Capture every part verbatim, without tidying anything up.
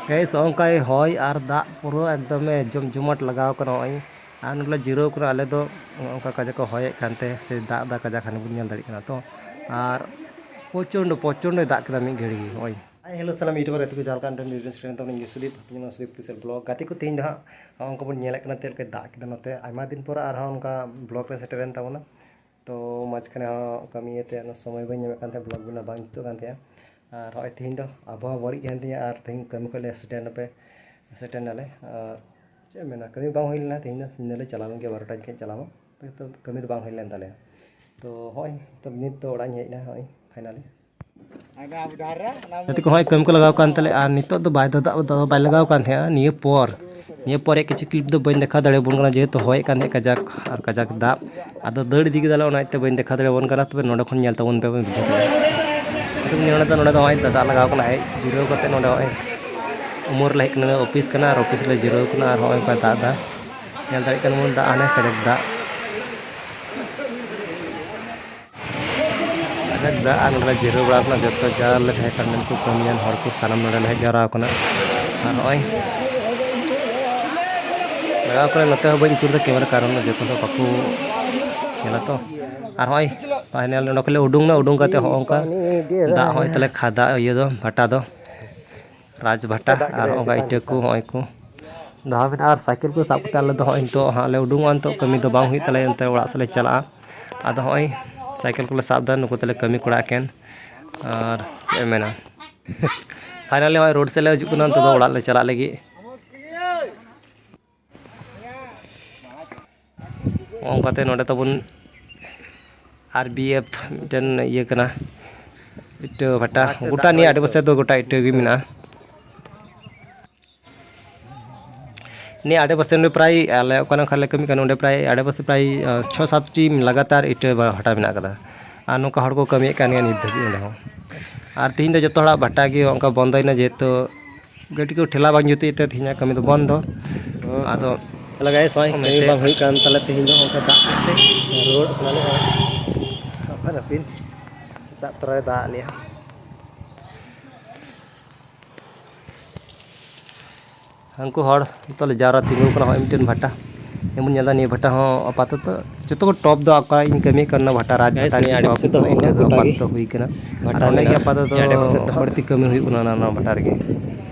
ᱜᱟᱭᱤᱥ, ᱚᱱᱠᱟᱭ ᱦᱚᱭ ᱟᱨ ᱫᱟᱜ ᱯᱩᱨᱟᱹ ᱮᱠᱫᱚᱢᱮ ᱡᱚᱢ ᱡᱚᱢᱟᱴ ᱞᱟᱜᱟᱣ ᱠᱟᱱᱟ᱾ ᱱᱚᱜᱼᱚᱭ ᱟᱨ ᱱᱚᱰᱮ ᱞᱮ ᱡᱤᱨᱟᱹᱣ ᱠᱟᱱᱟ ᱟᱞᱮ ᱫᱚ᱾ ᱱᱚᱜᱼᱚ ᱱᱚᱝᱠᱟ ᱠᱟᱡᱟᱠ ᱠᱚ ᱦᱚᱭᱮᱫ ᱠᱟᱱᱛᱮ ᱥᱮ ᱫᱟᱜ ᱫᱟ ᱠᱟᱡᱟᱠ, ᱦᱟᱱᱮ ᱵᱚᱱ ᱧᱮᱞ ᱫᱟᱲᱮᱭᱟᱜ ᱠᱟᱱᱟ ᱛᱚ᱾ ᱟᱨ ᱯᱨᱚᱪᱚᱱᱰᱚ ᱯᱨᱚᱪᱚᱱᱰᱚᱭ ᱫᱟᱜ ᱠᱮᱫᱟ ᱢᱤᱫ ᱜᱷᱟᱹᱲᱤ ᱜᱮ᱾ ᱱᱚᱜᱼᱚᱭ ᱦᱟᱭ ᱦᱮᱞᱳ ᱥᱟᱱᱟᱢ ᱤᱭᱩᱴᱩᱵᱟᱨ ᱜᱟᱛᱮ ᱠᱚ ᱡᱟᱦᱟᱸ ᱞᱮᱠᱟ ᱟᱸᱰᱮ ᱱᱤᱭᱩᱡᱽ ᱨᱮᱱ ᱛᱟᱵᱚᱱ ᱥᱩᱫᱤᱯ ᱦᱟᱹᱛᱤᱧ ᱥᱩᱫᱤᱯ ᱚᱯᱷᱤᱥᱤᱭᱟᱞ ᱵᱞᱚᱜ ᱜᱟᱛᱮ ᱠᱚ, ᱛᱮᱦᱮᱧ ᱫᱚ ᱦᱟᱸᱜ ᱱᱚᱜᱼᱚ ᱱᱚᱝᱠᱟ ᱵᱚᱱ ᱧᱮᱞᱮᱫ ᱠᱟᱱᱟ ᱪᱮᱫ ᱞᱮᱠᱟᱭ ᱫᱟᱜ ᱠᱮᱫᱟ ᱱᱚᱛᱮ᱾ ᱟᱭᱢᱟ ᱫᱤᱱ ᱯᱚᱨᱮ ᱟᱨᱦᱚᱸ ᱚᱱᱠᱟ ᱵᱞᱚᱜ ᱨᱮ ᱥᱮᱴᱮᱨᱮᱱ ᱛᱟᱵᱚᱱᱟ᱾ ᱛᱚ ᱢᱟᱡᱷᱠᱷᱟᱱᱮ ᱦᱚᱸ ᱠᱟᱹᱢᱤ ᱤᱭᱟᱹᱛᱮ ᱚᱱᱟ ᱥᱚᱢᱚᱭ ᱵᱟᱹᱧ ᱧᱟᱢᱮᱫ ᱠᱟᱱ ᱛᱟᱦᱮᱸᱫ, ᱵᱞᱚᱜ ᱵᱮᱱᱟᱣ ᱵᱟᱝ ᱡᱩᱛᱩᱜ ᱠᱟᱱ ᱛᱟᱦᱮᱸᱫ᱾ ᱟᱨ ᱦᱚᱸᱜᱼᱚᱭ ᱛᱮᱦᱮᱧ ᱫᱚ ᱟᱵᱚᱦᱟᱣᱟ ᱵᱟᱹᱲᱤᱡ ᱠᱟᱱ ᱛᱤᱧᱟᱹ ᱟᱨ ᱛᱮᱦᱮᱧ ᱠᱟᱹᱢᱤ ᱠᱷᱚᱱ ᱞᱮ ᱥᱮᱴᱮᱨ ᱱᱟᱯᱮ, ᱥᱮᱴᱮᱨ ᱱᱟᱞᱮ᱾ ᱟᱨ ᱪᱮᱫ ᱮᱢ ᱢᱮᱱᱟ, ᱠᱟᱹᱢᱤ ᱵᱟᱝ ᱦᱩᱭ ᱞᱮᱱᱟ ᱛᱮᱦᱮᱧ ᱫᱚ, ᱧᱤᱫᱟᱹ ᱞᱮ ᱪᱟᱞᱟᱣ ᱞᱮᱱ ᱜᱮᱭᱟ ᱵᱟᱨᱚᱴᱟ ᱡᱚᱠᱷᱮᱡ ᱪᱟᱞᱟᱣ ᱢᱟ, ᱛᱚ ᱠᱟᱹᱢᱤ ᱫᱚ ᱵᱟᱝ ᱦᱩᱭ ᱞᱮᱱ ᱛᱟᱞᱮᱭᱟ᱾ ᱛᱚ ᱦᱚᱸᱜᱼᱚᱭ ᱛᱚ ᱱᱤᱛ ᱫᱚ ᱚᱲᱟᱜ ᱤᱧ ᱦᱮᱡ ᱮᱱᱟ, ᱦᱚᱸᱜᱼᱚᱭ ᱯᱷᱟᱭᱱᱟᱞᱤ᱾ ᱜᱟᱛᱮ ᱠᱚ ᱦᱚᱸᱜᱼᱚᱭ ᱠᱟᱹᱢᱤ ᱠᱚ ᱞᱟᱜᱟᱣ ᱠᱟᱱ ᱛᱟᱞᱮ, ᱟᱨ ᱱᱤᱛᱚᱜ ᱫᱚ ᱵᱟᱭ ᱫᱟᱜ ᱫᱚ ᱵᱟᱭ ᱞᱟᱜᱟᱣ ᱠᱟᱱ ᱛᱟᱦᱮᱸᱜᱼᱟ ᱱᱤᱭᱟᱹ ᱯᱚᱨ᱾ ᱱᱤᱭᱟᱹ ᱯᱚᱨᱮ ᱠᱤᱪᱷᱩ ᱠᱞᱤᱯ ᱫᱚ ᱵᱟᱹᱧ ᱫᱮᱠᱷᱟᱣ ᱫᱟᱲᱮᱭᱟᱵᱚᱱ ᱠᱟᱱᱟ, ᱡᱮᱦᱮᱛᱩ ᱦᱚᱭᱮᱫ ᱠᱟᱱ ᱛᱟᱦᱮᱸᱫ ᱠᱟᱡᱟᱠ ᱟᱨ ᱠᱟᱡᱟᱠ ᱫᱟᱜ᱾ ᱟᱫᱚ ᱫᱟᱹᱲ ᱤᱫᱤ ᱠᱮᱫᱟᱞᱮ, ᱚᱱᱟ ᱤᱭᱟᱹᱛᱮ ᱵᱟᱹᱧ ᱫᱮᱠᱷᱟᱣ ᱫᱟᱲᱮᱭᱟᱵᱚᱱ ᱠᱟᱱᱟ᱾ ᱛᱚᱵᱮ ᱱᱚᱰᱮ ᱠᱷᱚᱱ ᱧᱮᱞ ᱛᱟᱵᱚᱱ ᱯᱮ, ᱵᱩᱡᱷᱟᱹᱣ ᱠᱮᱫᱟ᱾ ᱱᱚᱰᱮ ᱫᱚ, ᱱᱚᱰᱮ ᱫᱚ ᱦᱚᱸᱜᱼᱚᱭ ᱫᱟᱜ ᱞᱟᱜᱟᱣ ᱠᱟᱱᱟ, ᱦᱮᱡ ᱡᱤᱨᱟᱹᱣ ᱠᱟᱛᱮ ᱱᱚᱰᱮ ᱦᱚᱸᱜᱼᱚᱭ ᱩᱢᱟᱹᱨ ᱞᱮ ᱦᱮᱡ ᱠᱟᱱᱟ, ᱚᱯᱷᱤᱥ ᱠᱟᱱᱟ ᱟᱨ ᱚᱯᱷᱤᱥ ᱨᱮ ᱡᱤᱨᱟᱹᱣ ᱠᱟᱱᱟ᱾ ᱟᱨ ᱦᱚᱸᱜᱼᱚᱭ ᱚᱱᱠᱟ ᱫᱟᱜ ᱫᱟ, ᱧᱮᱞ ᱫᱟᱲᱮᱭᱟᱜ ᱠᱟᱱᱟ ᱵᱚᱱ ᱫᱟᱜ, ᱦᱟᱱᱮ ᱠᱟᱡᱟᱠ ᱫᱟᱜ᱾ ᱟᱨ ᱱᱚᱰᱮ ᱞᱮ ᱡᱤᱨᱟᱹᱣ ᱵᱟᱲᱟ ᱟᱠᱟᱱᱟ, ᱡᱚᱛᱚ ᱡᱟ ᱞᱮ ᱛᱟᱦᱮᱸ ᱠᱟᱱ ᱩᱱᱠᱩ ᱠᱟᱹᱢᱤᱭᱟᱱ ᱦᱚᱲ ᱠᱚ ᱥᱟᱱᱟᱢ ᱱᱚᱰᱮ ᱞᱮ ᱦᱮᱡ ᱡᱟᱣᱨᱟ ᱟᱠᱟᱱᱟ᱾ ᱟᱨ ᱱᱚᱜᱼᱚᱭ ᱞᱟᱜᱟᱣ ᱠᱟᱱᱟ, ᱱᱚᱛᱮ ᱦᱚᱸ ᱵᱟᱹᱧ ᱟᱹᱪᱩᱨ ᱮᱫᱟ ᱠᱮᱢᱮᱨᱟ, ᱠᱟᱨᱚᱱ ᱡᱚᱛᱚ ᱦᱚᱲ ᱵᱟᱠᱚ ᱧᱮᱞᱟ ᱛᱚ᱾ ᱟᱨ ᱱᱚᱜᱼᱚᱭ ᱯᱷᱟᱭᱱᱟᱞ ᱱᱚᱰᱮ ᱠᱷᱚᱱ ᱞᱮ ᱩᱰᱩᱝ ᱮᱱᱟ, ᱩᱰᱩᱝ ᱠᱟᱛᱮ ᱦᱚᱸᱜᱼᱚ ᱱᱚᱝᱠᱟ ᱫᱟᱜ ᱦᱚᱸᱜᱼᱚᱭ ᱛᱟᱞᱮ ᱠᱷᱟᱫᱟ ᱤᱭᱟᱹ ᱫᱚ, ᱵᱷᱟᱴᱟ ᱫᱚ᱾ ᱨᱟᱡᱽ ᱵᱷᱟᱴᱟ ᱟᱨ ᱦᱚᱸᱜᱼᱚᱭ ᱤᱴᱟᱹ ᱠᱚ, ᱦᱚᱸᱜᱼᱚᱭ ᱠᱚ ᱫᱟᱜ ᱢᱮᱱᱟᱜᱼᱟ᱾ ᱟᱨ ᱥᱟᱭᱠᱮᱞ ᱠᱚ ᱥᱟᱵ ᱠᱟᱛᱮ ᱟᱞᱮ ᱫᱚ ᱦᱚᱸᱜᱼᱚᱭ ᱱᱤᱛᱚᱜ ᱦᱟᱸᱜ ᱞᱮ ᱩᱰᱩᱝᱚᱜᱼᱟ, ᱱᱤᱛᱚᱜ ᱠᱟᱹᱢᱤ ᱫᱚ ᱵᱟᱝ ᱦᱩᱭᱩᱜ ᱛᱟᱞᱮᱭᱟ, ᱮᱱᱛᱮ ᱚᱲᱟᱜ ᱥᱮᱫ ᱞᱮ ᱪᱟᱞᱟᱜᱼᱟ᱾ ᱟᱫᱚ ᱦᱚᱸᱜᱼᱚᱭ ᱥᱟᱭᱠᱮᱞ ᱠᱚᱞᱮ ᱥᱟᱵ ᱮᱫᱟ, ᱱᱩᱠᱩ ᱛᱟᱞᱮ ᱠᱟᱹᱢᱤ ᱠᱚᱲᱟ ᱮᱠᱮᱱ᱾ ᱟᱨ ᱪᱮᱫ ᱮᱢ ᱢᱮᱱᱟ, ᱯᱷᱟᱭᱱᱟᱞᱤ ᱱᱚᱜᱼᱚᱭ ᱨᱳᱰ ᱥᱮᱫ ᱞᱮ ᱦᱤᱡᱩᱜ ᱠᱟᱱᱟ, ᱱᱤᱛᱚᱜ ᱫᱚ ᱚᱲᱟᱜ ᱞᱮ ᱪᱟᱞᱟᱜ ᱞᱟᱹᱜᱤᱫ᱾ ᱱᱚᱜᱼᱚ ᱱᱚᱝᱠᱟᱛᱮ ᱱᱚᱰᱮ ᱛᱟᱵᱚᱱ ᱟᱨ ᱵᱤ ᱮᱯᱷ ᱢᱤᱫᱴᱮᱱ ᱤᱭᱟᱹ ᱠᱟᱱᱟ, ᱤᱴᱟᱹ ᱵᱷᱟᱴᱟ᱾ ᱜᱚᱴᱟ ᱱᱤᱭᱟᱹ ᱟᱰᱮᱯᱟᱥᱮ ᱫᱚ ᱜᱚᱴᱟ ᱤᱴᱟᱹ ᱜᱮ ᱢᱮᱱᱟᱜᱼᱟ᱾ ᱱᱤᱭᱟᱹ ᱟᱰᱮᱯᱟᱥᱮ ᱱᱚᱰᱮ ᱯᱨᱟᱭ ᱟᱞᱮ ᱚᱠᱟ ᱱᱟᱠᱷᱟ ᱞᱮ ᱠᱟᱹᱢᱤ ᱠᱟᱱᱟ, ᱚᱸᱰᱮ ᱯᱨᱟᱭ ᱟᱰᱮᱯᱟᱥᱮ ᱯᱨᱟᱭ, ᱟᱸ, ᱪᱷᱚ ᱥᱟᱛ ᱴᱤ ᱞᱟᱜᱟᱛᱟᱨ ᱤᱴᱟᱹ ᱵᱷᱟᱴᱟ ᱢᱮᱱᱟᱜ ᱟᱠᱟᱫᱟ᱾ ᱟᱨ ᱱᱚᱝᱠᱟ ᱦᱚᱲ ᱠᱚ ᱠᱟᱹᱢᱤᱭᱮᱫ ᱠᱟᱱ ᱜᱮᱭᱟ ᱱᱤᱛ ᱫᱷᱟᱹᱵᱤᱡ ᱚᱸᱰᱮ ᱦᱚᱸ᱾ ᱟᱨ ᱛᱮᱦᱮᱧ ᱫᱚ ᱡᱚᱛᱚ ᱦᱚᱲᱟᱜ ᱵᱷᱟᱴᱟ ᱜᱮ ᱚᱱᱠᱟ ᱵᱚᱱᱫᱚᱭᱮᱱᱟ, ᱡᱮᱦᱮᱛᱩ ᱜᱟᱹᱰᱤ ᱠᱚ ᱴᱷᱮᱞᱟ ᱵᱟᱝ ᱡᱩᱛᱩᱜ ᱛᱮ ᱛᱮᱦᱮᱧᱟᱜ ᱠᱟᱹᱢᱤ ᱫᱚ ᱵᱚᱱᱫᱚ᱾ ᱟᱫᱚ ᱛᱟᱦᱞᱮ ᱜᱟᱭᱮᱥ, ᱱᱚᱜᱼᱚᱭ ᱠᱟᱹᱢᱤ ᱵᱟᱝ ᱦᱩᱭ ᱠᱟᱱ ᱛᱟᱞᱮ ᱛᱮᱦᱮᱧ ᱫᱚ, ᱚᱱᱠᱟ ᱫᱟᱜ ᱠᱮᱫ ᱛᱮ ᱨᱩᱣᱟᱹᱲᱚᱜ ᱠᱟᱱᱟᱞᱮ᱾ ᱟᱯᱟᱱ ᱟᱹᱯᱤᱱ ᱥᱮᱛᱟᱜ ᱛᱚᱨᱟᱭ ᱫᱟᱜ ᱟᱫ ᱞᱮᱭᱟ᱾ ᱦᱟᱹᱱᱠᱩ ᱦᱚᱲ ᱱᱤᱛᱚᱜ ᱞᱮ ᱡᱟᱣᱨᱟ ᱛᱤᱸᱜᱩ ᱠᱟᱱᱟ᱾ ᱦᱚᱸᱜᱼᱚᱭ ᱢᱤᱫᱴᱮᱱ ᱵᱷᱟᱴᱟ ᱡᱮᱢᱚᱱ ᱧᱮᱞ ᱮᱫᱟ, ᱱᱤᱭᱟᱹ ᱵᱷᱟᱴᱟ ᱦᱚᱸ ᱟᱯᱟᱛᱚᱛᱚ ᱡᱚᱛᱚ ᱠᱷᱚᱱ ᱴᱚᱯ ᱫᱚ ᱚᱠᱟ ᱤᱧ ᱠᱟᱹᱢᱤᱭᱮᱫ ᱠᱟᱱᱟ, ᱚᱱᱟ ᱵᱷᱟᱴᱟ ᱨᱟᱡᱽ ᱜᱟᱭᱤᱥ, ᱵᱷᱟᱴᱟ ᱱᱤᱭᱟᱹ ᱜᱮ ᱟᱹᱰᱤ ᱴᱚᱯ ᱯᱟᱥᱮ ᱫᱚ ᱫᱚ ᱤᱧ ᱫᱚ ᱟᱯᱟᱛᱚᱛᱚ ᱜᱚᱴᱟ ᱦᱩᱭ ᱠᱟᱱᱟ᱾ ᱵᱷᱟᱴᱟ ᱟᱨ ᱚᱸᱰᱮ ᱜᱮ ᱢᱮᱱᱟᱜᱼᱟ᱾ ᱟᱯᱟᱛᱚᱛᱚ ᱱᱤᱭᱟᱹ ᱟᱹᱰᱤ ᱯᱟᱥᱮ ᱫᱚ ᱦᱟᱸᱜ ᱵᱟᱹᱲᱛᱤ ᱠᱟᱹᱢᱤ ᱦᱩᱭᱩᱜ ᱠᱟᱱᱟ ᱚᱱᱟ, ᱚᱱᱟ ᱵᱷᱟᱴᱟ ᱨᱮᱜᱮ,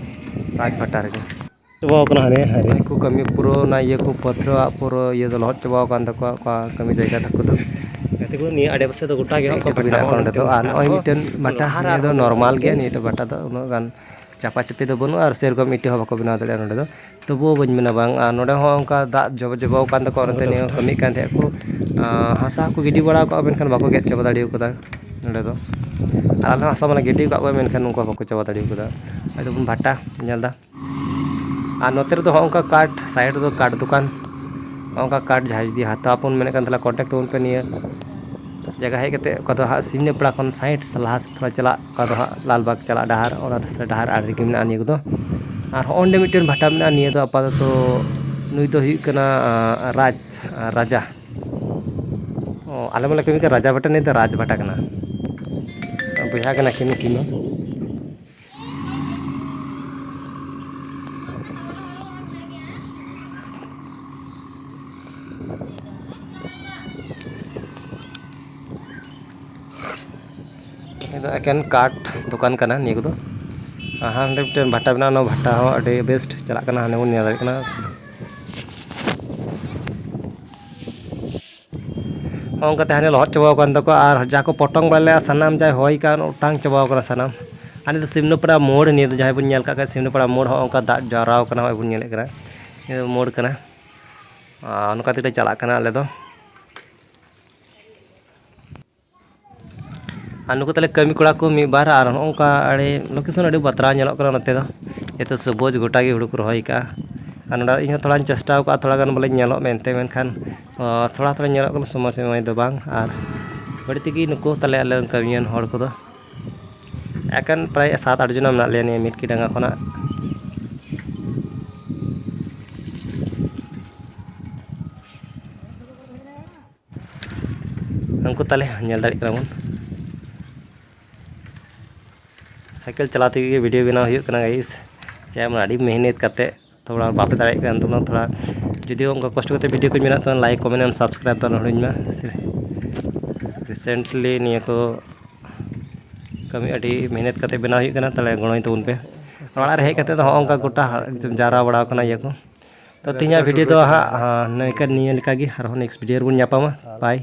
ᱨᱟᱡᱽ ᱵᱷᱟᱴᱟ ᱨᱮᱜᱮ᱾ ᱪᱟᱵᱟᱣ ᱠᱟᱱᱟ ᱦᱟᱱᱮ, ᱦᱟᱱᱮ᱾ ᱩᱱᱠᱩ ᱠᱟᱹᱢᱤ ᱯᱩᱨᱟᱹᱣ ᱚᱱᱟ ᱤᱭᱟᱹ ᱠᱚ ᱯᱟᱹᱛᱷᱨᱟᱹᱣᱟᱜ ᱯᱩᱨᱟᱹ ᱤᱭᱟᱹ ᱫᱚ ᱞᱚᱦᱚᱫ ᱪᱟᱵᱟᱣ ᱟᱠᱟᱱ ᱛᱟᱠᱚᱣᱟ, ᱚᱠᱟ ᱠᱟᱹᱢᱤ ᱡᱟᱭᱜᱟ ᱛᱟᱠᱚ ᱫᱚ᱾ ᱜᱟᱛᱮ ᱠᱚ, ᱱᱤᱭᱟᱹ ᱟᱰᱮ ᱯᱟᱥᱮ ᱫᱚ ᱜᱚᱴᱟ ᱜᱮ ᱦᱟᱸᱜ ᱠᱚ ᱤᱴᱟᱹ ᱠᱚ ᱵᱷᱟᱴᱟ ᱵᱮᱱᱟᱣ ᱠᱚ ᱠᱟᱱᱟ ᱱᱚᱸᱰᱮ ᱫᱚ᱾ ᱟᱨ ᱱᱚᱜᱼᱚᱭ ᱢᱤᱫᱴᱮᱱ ᱵᱷᱟᱴᱟ, ᱞᱟᱦᱟ ᱨᱮ ᱱᱤᱭᱟᱹ ᱫᱚ ᱟᱨᱦᱚᱸ ᱱᱚᱨᱢᱟᱞ ᱜᱮᱭᱟ᱾ ᱱᱤᱭᱟᱹᱴᱟᱜ ᱵᱷᱟᱴᱟ ᱫᱚ ᱩᱱᱟᱹᱜ ᱜᱟᱱ ᱪᱟᱯᱟ ᱪᱟᱯᱤ ᱫᱚ ᱵᱟᱹᱱᱩᱜᱼᱟ ᱟᱨ ᱥᱮᱨᱚᱠᱚᱢ ᱤᱴᱟᱹ ᱦᱚᱸ ᱵᱟᱠᱚ ᱵᱮᱱᱟᱣ ᱫᱟᱲᱮᱭᱟᱜᱼᱟ ᱱᱚᱸᱰᱮ ᱫᱚ᱾ ᱛᱚᱵᱩᱣᱳ ᱵᱟᱹᱧ ᱢᱮᱱᱟ ᱵᱟᱝ, ᱟᱨ ᱱᱚᱸᱰᱮ ᱦᱚᱸ ᱚᱱᱠᱟ ᱫᱟᱜ ᱡᱚᱵᱚ ᱡᱚᱵᱚ ᱟᱠᱟᱱ ᱛᱟᱠᱚᱣᱟ, ᱚᱱᱟᱛᱮ ᱱᱤᱭᱟᱹ ᱠᱟᱹᱢᱤᱭᱮᱫ ᱠᱟᱱ ᱛᱟᱦᱮᱸᱫ ᱠᱚ᱾ ᱟᱸ, ᱦᱟᱥᱟ ᱦᱚᱸᱠᱚ ᱜᱤᱰᱤ ᱵᱟᱲᱟ ᱟᱠᱟᱫᱼᱟ, ᱢᱮᱱᱠᱷᱟᱱ ᱵᱟᱠᱚ ᱜᱮᱫ ᱪᱟᱵᱟ ᱫᱟᱲᱮ ᱟᱠᱟᱫᱟ ᱱᱚᱸᱰᱮ ᱫᱚ᱾ ᱟᱨ ᱟᱞᱮ ᱦᱚᱸ ᱦᱟᱥᱟ ᱢᱟᱞᱮ ᱜᱤᱰᱤ ᱟᱠᱟᱫ ᱠᱚᱣᱟ, ᱢᱮᱱᱠᱷᱟᱱ ᱩᱱᱠᱩ ᱦᱚᱸ ᱵᱟᱠᱚ ᱪᱟᱵᱟ ᱫᱟᱲᱮ ᱟᱠᱟᱫᱟ᱾ ᱟᱫᱚ ᱵᱚᱱ ᱵᱷᱟᱴᱟ ᱧᱮᱞ ᱮᱫᱟ᱾ ᱟᱨ ᱱᱚᱛᱮ ᱨᱮᱫᱚ ᱦᱚᱸᱜᱼᱚ ᱱᱚᱝᱠᱟ ᱠᱟᱴ, ᱥᱟᱭᱤᱰ ᱨᱮᱫᱚ ᱠᱟᱴ ᱫᱚᱠᱟᱱ, ᱦᱚᱸᱜᱼᱚ ᱱᱚᱝᱠᱟ ᱠᱟᱴ ᱡᱟᱦᱟᱸᱭ ᱡᱩᱫᱤ ᱦᱟᱛᱟᱣ ᱵᱚᱱ ᱢᱮᱱᱮᱫ ᱠᱟᱱ ᱛᱟᱦᱚᱞᱮ ᱠᱚᱱᱴᱟᱠᱴ ᱛᱟᱵᱚᱱ ᱯᱮ ᱱᱤᱭᱟᱹ ᱡᱟᱭᱜᱟ ᱦᱮᱡ ᱠᱟᱛᱮ᱾ ᱚᱠᱟ ᱫᱚ ᱦᱟᱸᱜ ᱥᱤᱢᱱᱟᱹᱯᱟᱲᱟ ᱠᱷᱚᱱ ᱥᱟᱭᱤᱰ ᱞᱟᱦᱟ ᱥᱮᱫ ᱛᱷᱚᱲᱟ ᱪᱟᱞᱟᱜ, ᱚᱠᱟ ᱫᱚ ᱦᱟᱸᱜ ᱞᱟᱞᱵᱟᱜᱽ ᱪᱟᱞᱟᱜ ᱰᱟᱦᱟᱨ, ᱚᱱᱟ ᱰᱟᱦᱟᱨ ᱟᱲᱮ ᱨᱮᱜᱮ ᱢᱮᱱᱟᱜᱼᱟ ᱱᱤᱭᱟᱹ ᱠᱚᱫᱚ᱾ ᱟᱨ ᱦᱚᱸᱜᱼᱚ ᱱᱚᱸᱰᱮ ᱢᱤᱫᱴᱮᱱ ᱵᱷᱟᱴᱟ ᱢᱮᱱᱟᱜᱼᱟ, ᱱᱤᱭᱟᱹ ᱫᱚ ᱟᱯᱟᱛᱚᱛᱚ ᱱᱩᱭ ᱫᱚ ᱦᱩᱭᱩᱜ ᱠᱟᱱᱟ, ᱟᱸ, ᱨᱟᱡᱽ, ᱨᱟᱡᱟ᱾ ᱚ, ᱟᱞᱮ ᱢᱟᱞᱮ ᱠᱟᱹᱢᱤ ᱠᱟᱱᱟ ᱨᱟᱡᱟ ᱵᱷᱟᱴᱟ, ᱱᱤᱭᱟᱹ ᱫᱚ ᱨᱟᱡᱽ ᱵᱷᱟᱴᱟ ᱠᱟᱱᱟ᱾ ᱵᱚᱭᱦᱟ ᱠᱟᱱᱟ ᱠᱤᱱ ᱱᱩᱠᱤᱱ ᱫᱚ᱾ ᱱᱤᱭᱟᱹ ᱫᱚ ᱮᱠᱮᱱ ᱠᱟᱴ ᱫᱚᱠᱟᱱ ᱠᱟᱱᱟ ᱱᱤᱭᱟᱹ ᱠᱚᱫᱚ᱾ ᱟᱨ ᱦᱟᱸᱰᱮ ᱢᱤᱫᱴᱮᱱ ᱵᱷᱟᱴᱟ ᱢᱮᱱᱟᱜᱼᱟ, ᱚᱱᱟ ᱵᱷᱟᱴᱟ ᱦᱚᱸ ᱟᱹᱰᱤ ᱵᱮᱥᱴ ᱪᱟᱞᱟᱜ ᱠᱟᱱᱟ, ᱦᱟᱸᱰᱮ ᱵᱚᱱ ᱧᱮᱞ ᱫᱟᱲᱮᱭᱟᱜ ᱠᱟᱱᱟ᱾ ᱦᱚᱸᱜᱼᱚ ᱱᱚᱝᱠᱟ ᱛᱮ ᱦᱟᱱᱮ ᱞᱚᱦᱚᱫ ᱪᱟᱵᱟᱣ ᱟᱠᱟᱱ ᱛᱟᱠᱚᱣᱟ, ᱟᱨ ᱡᱟ ᱠᱚ ᱯᱚᱴᱚᱢ ᱵᱟᱲᱟ ᱞᱮᱫᱼᱟ ᱥᱟᱱᱟᱢ ᱡᱟᱭ ᱦᱚᱭ ᱠᱟᱱ ᱚᱴᱟᱝ ᱪᱟᱵᱟᱣ ᱟᱠᱟᱱᱟ ᱥᱟᱱᱟᱢ᱾ ᱟᱨ ᱱᱤᱭᱟᱹ ᱫᱚ ᱥᱤᱢᱱᱟᱹᱯᱟᱲᱟ ᱢᱳᱲ, ᱱᱤᱭᱟᱹ ᱫᱚ ᱡᱟᱦᱟᱸᱭ ᱵᱚᱱ ᱧᱮᱞ ᱠᱟᱜ ᱠᱷᱟᱡ ᱥᱤᱢᱱᱟᱹᱯᱟᱲᱟ ᱢᱳᱲ, ᱦᱚᱸᱜᱼᱚ ᱱᱚᱝᱠᱟ ᱫᱟᱜ ᱡᱟᱣᱨᱟᱣ ᱠᱟᱱᱟ, ᱱᱚᱜᱼᱚᱭ ᱵᱚᱱ ᱧᱮᱞᱮᱫ ᱠᱟᱱᱟ, ᱱᱤᱭᱟᱹ ᱫᱚ ᱢᱳᱲ ᱠᱟᱱᱟ᱾ ᱟᱨ ᱱᱚᱝᱠᱟ ᱛᱮᱜᱮ ᱞᱮ ᱪᱟᱞᱟᱜ ᱠᱟᱱᱟ ᱟᱞᱮ ᱫᱚ᱾ ᱟᱨ ᱱᱩᱠᱩ ᱛᱟᱞᱮ ᱠᱟᱹᱢᱤ ᱠᱚᱲᱟ ᱠᱚ ᱢᱤᱫ ᱵᱟᱨ, ᱟᱨ ᱱᱚᱜᱼᱚ ᱱᱚᱝᱠᱟ ᱟᱹᱰᱤ location ᱟᱹᱰᱤ ᱵᱟᱛᱨᱟᱣ ᱧᱮᱞᱚᱜ ᱠᱟᱱᱟ ᱱᱚᱛᱮ ᱫᱚ, ᱡᱮᱦᱮᱛᱩ ᱥᱚᱵᱩᱡᱽ ᱜᱚᱴᱟ ᱜᱮ ᱦᱩᱲᱩ ᱠᱚ ᱨᱚᱦᱚᱭ ᱠᱟᱜᱼᱟ᱾ ᱟᱨ ᱱᱚᱰᱮ ᱤᱧ ᱦᱚᱸ ᱛᱷᱚᱲᱟᱧ ᱪᱮᱥᱴᱟ ᱟᱠᱟᱫᱼᱟ ᱛᱷᱚᱲᱟ ᱜᱟᱱ ᱵᱚᱞᱮᱧ ᱧᱮᱞᱚᱜ ᱢᱮᱱᱛᱮ, ᱢᱮᱱᱠᱷᱟᱱ, ᱚ, ᱛᱷᱚᱲᱟ ᱛᱷᱚᱲᱟ ᱧᱮᱞᱚᱜ ᱠᱟᱱᱟ, ᱥᱚᱢᱚᱭ ᱥᱚᱢᱚᱭ ᱫᱚ ᱵᱟᱝ᱾ ᱟᱨ ᱵᱟᱹᱲᱛᱤ ᱜᱮ ᱱᱩᱠᱩ ᱛᱟᱞᱮ ᱟᱞᱮ ᱨᱮᱱ ᱠᱟᱹᱢᱤᱭᱟᱱ ᱦᱚᱲ ᱠᱚᱫᱚ ᱮᱠᱮᱱ ᱯᱨᱟᱭ ᱥᱟᱛ ᱟᱴ ᱡᱚᱱᱟ ᱢᱮᱱᱟᱜ ᱞᱮᱭᱟ ᱱᱤᱭᱟᱹ ᱢᱤᱫ ᱠᱤ ᱰᱟᱸᱜᱟ ᱠᱷᱚᱱᱟᱜ᱾ ᱩᱱᱠᱩ ᱛᱟᱞᱮ ᱧᱮᱞ ᱫᱟᱲᱮᱭᱟᱜ ᱠᱟᱱᱟ ᱵᱚᱱ, ᱥᱟᱭᱠᱮᱞ ᱪᱟᱞᱟᱣ ᱛᱮᱜᱮ video ᱵᱮᱱᱟᱣ ᱦᱩᱭᱩᱜ ᱠᱟᱱᱟ, guys᱾ ᱪᱮᱫ ᱮᱢ, ᱟᱹᱰᱤ ᱢᱮᱦᱱᱚᱛ ᱠᱟᱛᱮ ᱛᱷᱚᱲᱟ ᱵᱟᱯᱮ ᱫᱟᱲᱮᱭᱟᱜ ᱠᱟᱱᱟ ᱱᱤᱛᱚᱜ ᱫᱚ, ᱛᱷᱚᱲᱟ ᱡᱩᱫᱤ ᱚᱱᱠᱟ ᱠᱚᱥᱴᱚ ᱠᱟᱛᱮ ᱵᱷᱤᱰᱤᱭᱳ ᱠᱚ ᱢᱮᱱᱟᱜ ᱛᱟᱵᱚᱱᱟ, ᱞᱟᱭᱤᱠ, ᱠᱚᱢᱮᱱᱴ ᱮᱱᱰ ᱥᱟᱵᱥᱠᱨᱟᱭᱤᱵ ᱫᱚ ᱟᱞᱚ ᱦᱤᱲᱤᱧ ᱢᱟ᱾ ᱨᱤᱥᱮᱱᱴᱞᱤ ᱱᱤᱭᱟᱹ ᱠᱚ ᱠᱟᱹᱢᱤ ᱟᱹᱰᱤ ᱢᱮᱦᱱᱚᱛ ᱠᱟᱛᱮ ᱵᱮᱱᱟᱣ ᱦᱩᱭᱩᱜ ᱠᱟᱱᱟ, ᱛᱟᱦᱚᱞᱮ ᱜᱚᱲᱚᱧ ᱛᱟᱵᱚᱱ ᱯᱮ᱾ ᱚᱲᱟᱜ ᱨᱮ ᱦᱮᱡ ᱠᱟᱛᱮ ᱫᱚ ᱦᱚᱸᱜᱼᱚ ᱱᱚᱝᱠᱟ ᱜᱚᱴᱟ ᱮᱠᱫᱚᱢ ᱡᱟᱣᱨᱟ ᱵᱟᱲᱟ ᱠᱟᱱᱟ ᱤᱭᱟᱹ ᱠᱚ᱾ ᱛᱚ ᱛᱮᱦᱮᱧᱟᱜ ᱵᱷᱤᱰᱤᱭᱳ ᱫᱚ ᱦᱟᱸᱜ, ᱦᱮᱸ, ᱱᱤᱝᱠᱟᱹ, ᱱᱤᱭᱟᱹ ᱞᱮᱠᱟ ᱜᱮ, ᱟᱨᱦᱚᱸ ᱱᱮᱠᱥᱴ ᱵᱷᱤᱰᱤᱭᱳ ᱨᱮᱵᱚᱱ ᱧᱟᱯᱟᱢᱟ᱾ ᱵᱟᱭ᱾